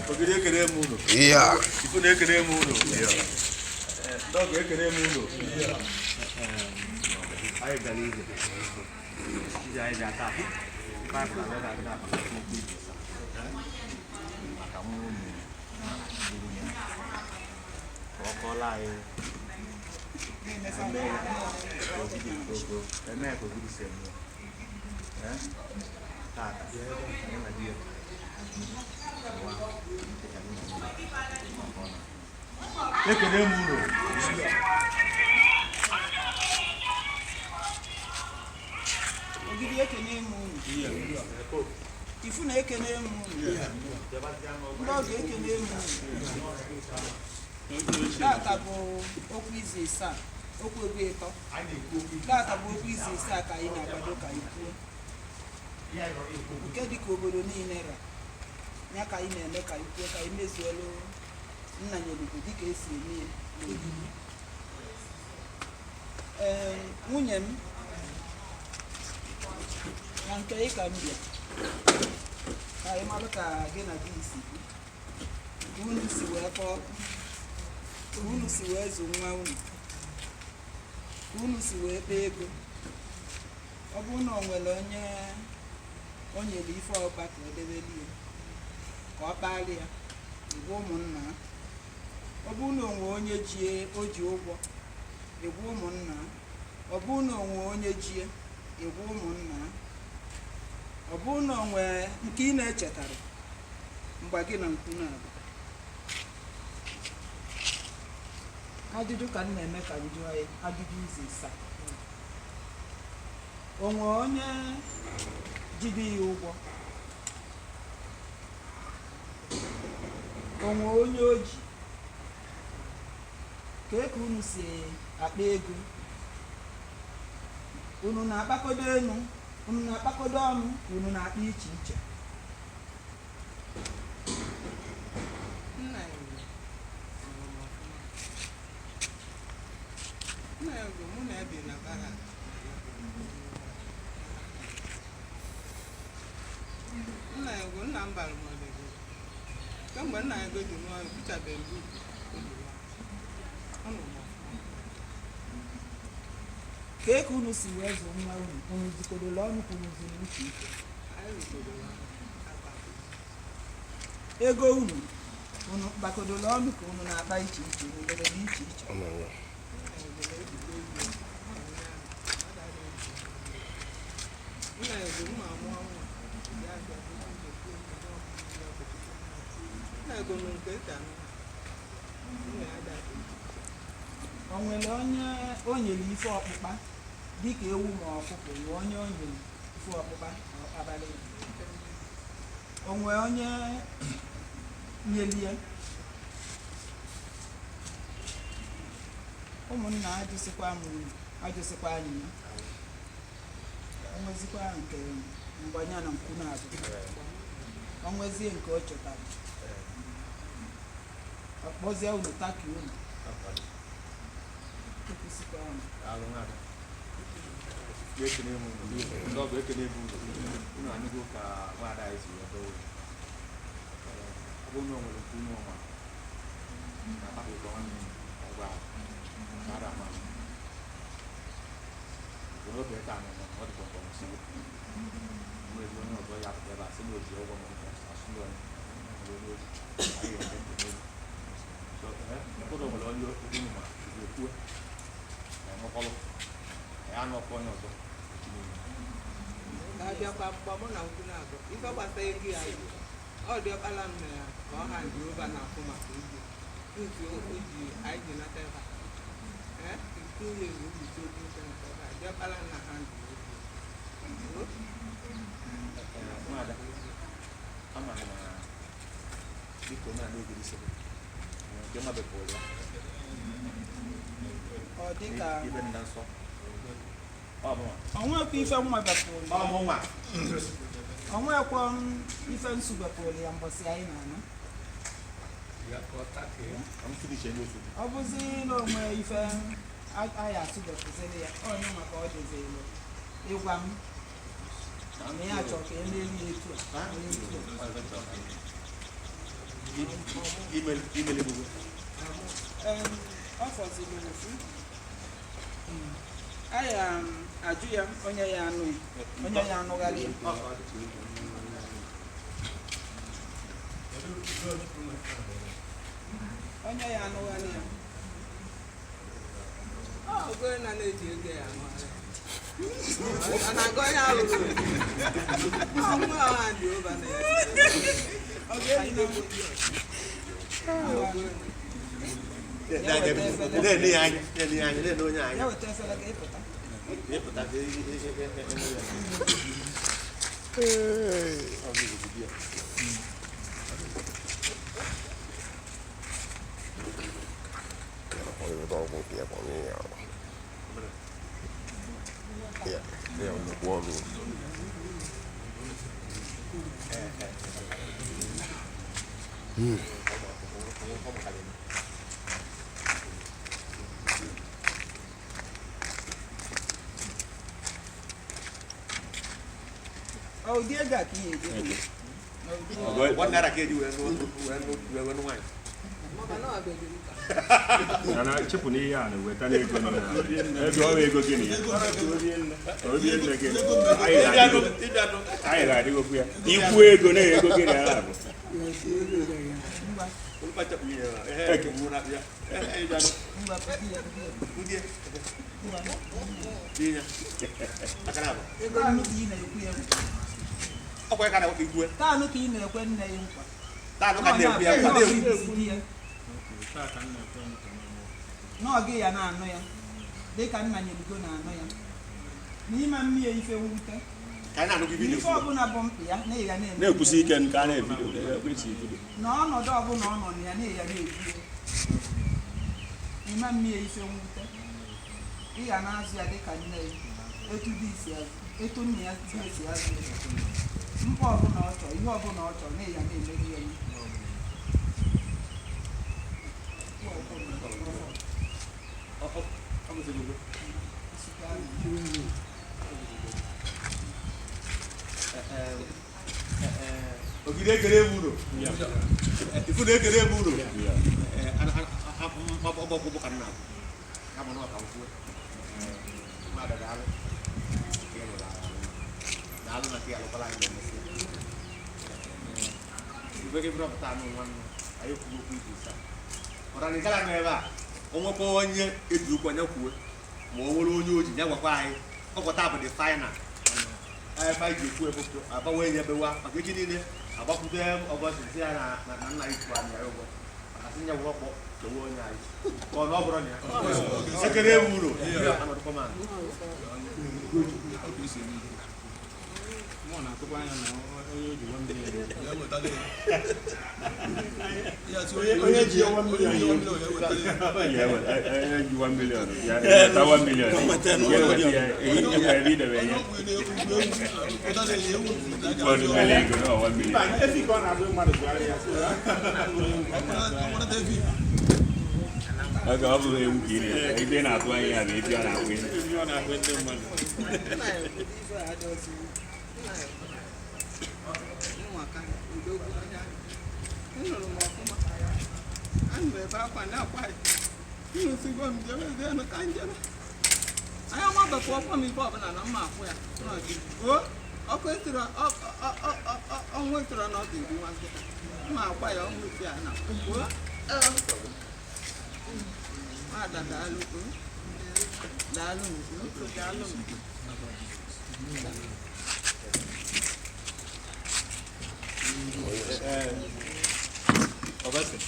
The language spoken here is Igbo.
Ogidi ekene m unu. Ifu na ekene m unu. Ndị ọgọ ekene m unu. Anyị gara ije. Ije anyị bịa taa. Baịbụl abịa ga-abịa okwu ije maka nwa unu gburu ya. Ka ọ kọọla anyị eme ka ogidi eme ka ogidi si eme ya. Tata, anyị na di ya. Ekene m unu. Ogidi ekene m unu. Ifu na ekene m unu. Ndị ọgọ ekene m unu. Tata bụ okwu izu ịsaa, okwu egwu ịtọ. Tata bụ okwu izu ịsaa ka anyị na-akwado ka anyị kwuo. Nke dịka obodo niile ra, ya ka anyị na-eme ka anyị kwuo ka anyị mezuelu nna nyelugo dịka esi eme ya n'ogidi. Ee, nwunye m na nke ị ka m bịa ka anyị malụ ka gị na di si bi, ka unu si wee kpọọ ọkụ, ka unu si wee zụ nwa unu, ka unu si wee kpee ego. Ọ bụrụ na o nwere onye o nyere ife ọkpa ka o debeli ya, ka ọ kpalị ya, ịgwa ụmụnna. Ọ bụrụ na o nwee onye ji o ji ụgwọ, ịgwa ụmụnna. Ọ bụrụ na o nwee onye ji ịgwa ụmụnna. Ọ bụrụ na o nwee nke ị na-echetara mgbe gị na nkwu na-abụ. Ajụjụ ka m na-eme ka m jụọ ya, ajụjụ izu ịsaa. O nwee onye jide ya ụgwọ? O nwee onye o ji? Kee ka unu si akpa ego? Unu na-akpakodo enu, unu na-akpakodo ọnụ, ka unu na-akpa iche iche? Nna ya bụ mụrụ m ọfụma. Nna ya bụ mụ na ya bi na barak. Nna ya bụ nna m bara m ọdịgo. Kemgbe nna ya ji nụọ ya, ebuchabeghị m buutu o ji nụọ. Ọ nụrụ m ọfụma. Kee ka unu si wee zụ nwa unu? Unu zukọdoro ọnụ ka unu zuru iche iche? Anyị rụkodoro akpa. Ego unu, unu kpakodoro ọnụ ka unu na-akpa iche iche, unu debere iche iche? Nna ya bụ na-ejide ego. Ọ bụ ya, ọ dara ego. Nna ya bụ mma mụọ nwa. Ya bịa bụ ndị ekwu ndị ọkụ ndị ọkụ. Nna ya bụ nke nta nwa. Nna ya dara ego. O nwere onye o nyere ife ọkpụkpa dịka ewu ma ọkụkọ? Nwee onye o nyere ife ọkpụkpa ma ọ kpabalị ya? O nwee onye nyelie? Ụmụnna ajụsịkwa m unu, ajụsịkwa anyị ya. O nwezikwa nke mgbanya na nkwu na-abụ, o nwezie nke o chetara, ọ kpọzie unu taki unu ekwusịkwa m. Daalụ nwaada. Ekene m unu. Ndị ọgọ ekene m unu. Unu anụgo ka nwaada anyị si wee dọọ unu. Ọ bụrụ na o nwere nke unu ọma na-akpapụkwa nwanne m ọgwa ahụ ka ara ama ama. Bụ n'oge taa nọ na ọ dịkwa nke ọmụsị. Nwere onye ọzọ ya apụta ebe a sị na o ji ụgwọ ma ọ bụ asụ na onye nwere onye oji. Anyị ga-eme nke n'oge. So, ụfọdụ nwere onye unu ma ekwuo na enwekọlụ. Anyị anọkọ onye ọzọ. Na-abịakwa mgbe mụ na nkwu na-abụ ife gbasara ego ya yi ọ dị ọkpara m mere ka ọ ha dị ova na-afụ maka ego ntu o ji anyị ji nata ebe a. Ee, 15 years o ji si obi nte nata ebe a, dị ọkpara m na ha dị ego. Nwaada, ama na dịka omenala Ogidi si dị, nke mmadụ pụrụ ya Ọ dịka ibe dị na nsọ. Ọ bụ o nwekwa ife nwa bepụrụ ọ ya. bụ nwa. O nwekwa ife nsu bepụrụ ya mbọsị anyị na-ana. Ka m finish enye ofu. Ọ bụzi na onwe ife anyị asụbepụziri ya onye maka ọ dịzịrị ịgwa m na ya chọrọ ka emeli ya etu a, mee etu a. Imele gbogbo. Ọ fọziri ofu aya ajụ ya onye ya anụghị, onye ya anụgharị ya. Onye ya anụgharị ya. Ọ ogo na na-eji ego ya anụgharị. Ọ na-agụ onye alụrụ. Ọ nwa ọha dị ụba na ya. Ọ ga-eli na Na-ene ya anya, na-ene ya anya, na-ene onye ya anya. weta efere ka ịpụta. Ịpụta ka ya. Ọ bụ ezigbo ya. Ọ ụdị ego a ka ị ga-eji? ₦1 ka eji wee nụ nwaanyị. Maka na ọ bịagoro ka. Mana chịpụ n'ihe a na weta n'ego nọ na ego ọ bụ ego gịnị ya? Obi nne gị. Anyị ga-adịgokwu ya. Ikwu ego na ego gịnị ya bụ. Ngwa. Ngwa, pụta ya, pụta ya. Ego anụ ka ị na-ekwu ya. Ọkwa ya ka na-ekwu ikwu. Taa anụ ka ị na-ekwe nne ya nkwa. Taa anụ ka na-ekwu ya nkwa. Nọọ gị di ya. Nọọ gị ya na-anụ ya dịka nna nyelugo na-anụ ya n'ime mmiri ife mwute. Ka anyị na-anụ gị vidiyo. Ife ọbụla bụ mkpi ya na ịga na-eme. Na-ekwusi ike nke a na-ebido. Na-ekwusi ebido. Na ọnọdụ ọbụla ọ nọ na ya na ịga na-ebu ya n'ime mmiri ife mwute, ị ga na-azụ ya dịka nne ya etu di si azụ, etu nna ya di esi azụ ya. Mkpa ọbụla ọ chọrọ, ihe ọbụla ọ chọrọ, na ịga na-emeri ya. Ogide ekele ebu uro. Ifu na ekele ebu uro. Ọgbọgbọ ka nna kama na ọka nkwuo. Mmadụ daalụ. Daalụ na ka ya alụkwala anyị na-emesi. Ife gị bụrụ pụta anụ nwanne anyị kwuo okwu ibu sa. Ọra na ịgara nọ ebe a, o nwekwa onye eji okwu anya kwuo ma o nwere onye oji ya gwakwa anyị ọkwọta bụ the final. Ebe anyị ji ekwu ekwu agbanwe ya ebewa maka echi niile agbakwute ọgọst si ya na nna anyị kwuru anyị ya ụgwọ maka sị nye gwụ ọkpọ kewe onye anyị ka ọ na ọ bụrụ na ya ekere ewu uro anọdụkwa m ala. Onye ji 1 million. Onye ji 1 million. Ya weta 1 million. Ya weta ya. Ya ebe idebe ya. Ụfọdụ nwere ego na 1 million. Oge ọ bụghị ewu ka ị na-ere, ebe ị na-atụ anya ya bụ ebe ọ na-akwụ ihe. Nụrụ m ọfụma, ana m ebe akwa na-akwa nụsigo m jebezienụ ka njebe anyị amabakwa ọkwa m ife ọbụla na mma akwụ ya o ọkụ esiro ọnwụ esiro na ọ ga-egbu nwa nkịta mma akwa ya ọnwụ isi a na o ada daalụ o daalụ o daalụ. Ọgọstin.